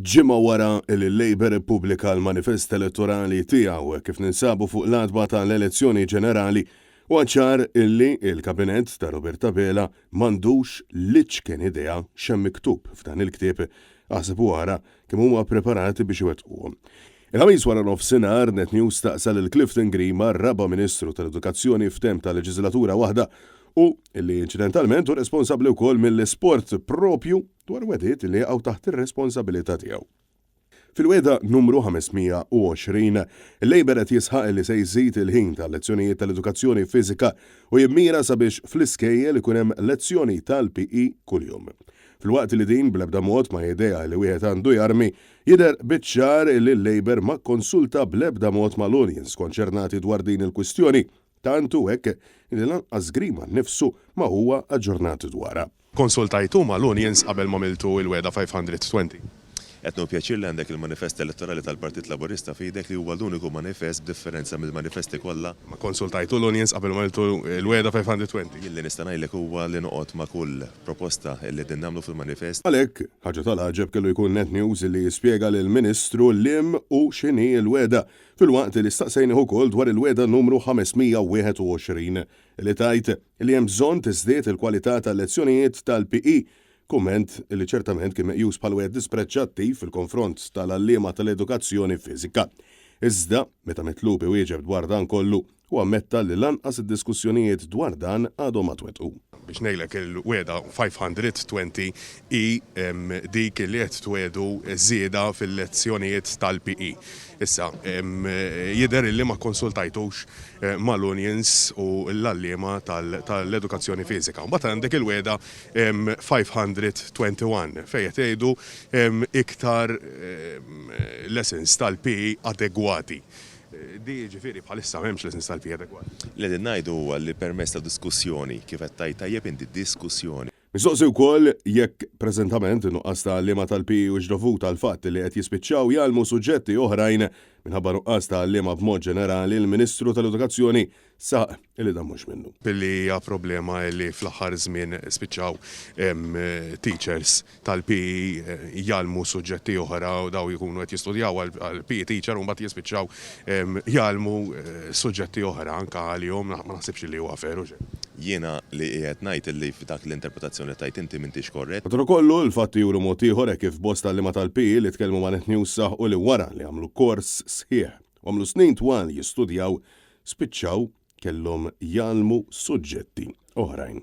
Ġimgħa wara li l-Labour ippubblika l-manifest elettorali tiegħu hekk kif ninsabu fuq l-għatba tal-elezzjoni ġenerali, huwa ċar illi l-Kabinett ta' Robert Abela m'għandux l-iċken idea x'hemm miktub f'dan il-ktieb, aħseb u ara kemm huma ppreparati biex iwettquhom. Il-Ħamis wara nofsinhar, Net News staqsa lil Clifton Grima, r-raba' Ministru tal-Edukazzjoni f'temp ta' leġiżlatura waħda u li inċidentalment hu responsabbli wkoll mill-isport proprju dwar wegħdiet li jaqgħu taħt ir-responsabilità tiegħu. Fil-wegħda numru 520, il-Labour qed jisħaq li se jżid il-ħin tal-lezzjonijiet tal-edukazzjoni fiżika u jimmira sabiex fl-iskejjel ikun hemm lezzjoni tal-PE kuljum. Filwaqt li din bl-ebda mod ma hi idea li wieħed għandu jarmi, jidher biċ-ċar li l-Labour ma kkonsulta bl-ebda mod mal-unions konċernati dwar din il-kwistjoni. Tant hu hekk li lanqas Grima nnifsu ma huwa aġġornat dwarha. Kkonsultajtu mal-unions qabel m'għamiltu l-wegħda 520? Qed nieħu pjaċir li għandek il-manifest elettorali tal-Partit Laburista f'idek li huwa l-uniku manifest b'differenza mill-manifesti kollha. Ma kkonsultajtu l-unions qabel m'għamiltu l-wegħda 520? Jien li nista' ngħidlek huwa li noqgħod ma' kull proposta li qegħdin nagħmlu fil-manifest. Għalhekk, ħaġa tal-għaġeb kellu jkun Net News li jispjega lill-Ministru liem u x'inhi l-wegħda, filwaqt li staqsejnih ukoll dwar il-wegħda numru 521 li tgħid li hemm bżonn tiżdied il-kwalità tal-lezzjonijiet tal-PE Kumment li ċertament kien meqjus bħala wieħed dispreġġattiv fil-konfront tal-għalliema tal-edukazzjoni fiżika. Iżda, meta mitlub iwieġeb dwar dan kollu, hu ammetta li lanqas id-diskussjonijiet dwar dan għadhom ma twettqu. Biex ngħidlek il-wegħda 520 hi dik li qed twiegħdu żieda fil-lezzjonijiet tal-PE. Issa, jidher illi ma kkonsultajtux mal-unions u l-għalliema tal-edukazzjoni fiżika. Mbagħad għandek il-wegħda 521 fejn qed jgħidu iktar lessons tal-PE adegwati. Di jiġifieri bħalissa m'hemmx lessons tal-PE adegwati. Li qegħdin ngħidu huwa li permezz ta' diskussjoni, kif qed tgħid tajjeb inti, diskussjoni. Mistoqsi wkoll jekk preżentament in-nuqqas ta' għalliema tal-PE hux dovut għall-fatt li qed jispiċċaw jgħallmu suġġetti oħrajn minħabba nuqqas ta' għalliema b'mod ġenerali, il-Ministru tal-Edukazzjoni Saħaq li dan mhux minnu. Billi hija problema li fl-aħħar żmien spiċċaw teachers tal-PE jgħallmu suġġetti oħra u dawn jkunu qed jistudjaw għal PE teacher u mbagħad jispiċċaw jgħallmu suġġetti oħra anke għalihom ma naħsibx li huwa fair hux hekk? Jiena li qiegħed ngħid li f'dak l-interpretazzjoni li tajt inti m'intix korrett. Madankollu, il-fatti juru mod ieħor hekk kif bosta għalliema tal-PE li tkellmu ma' Net News saħqu li wara li għamlu kors sħiħ u għamlu snin twal jistudjaw, spiċċaw kellhom jgħallmu suġġetti oħrajn.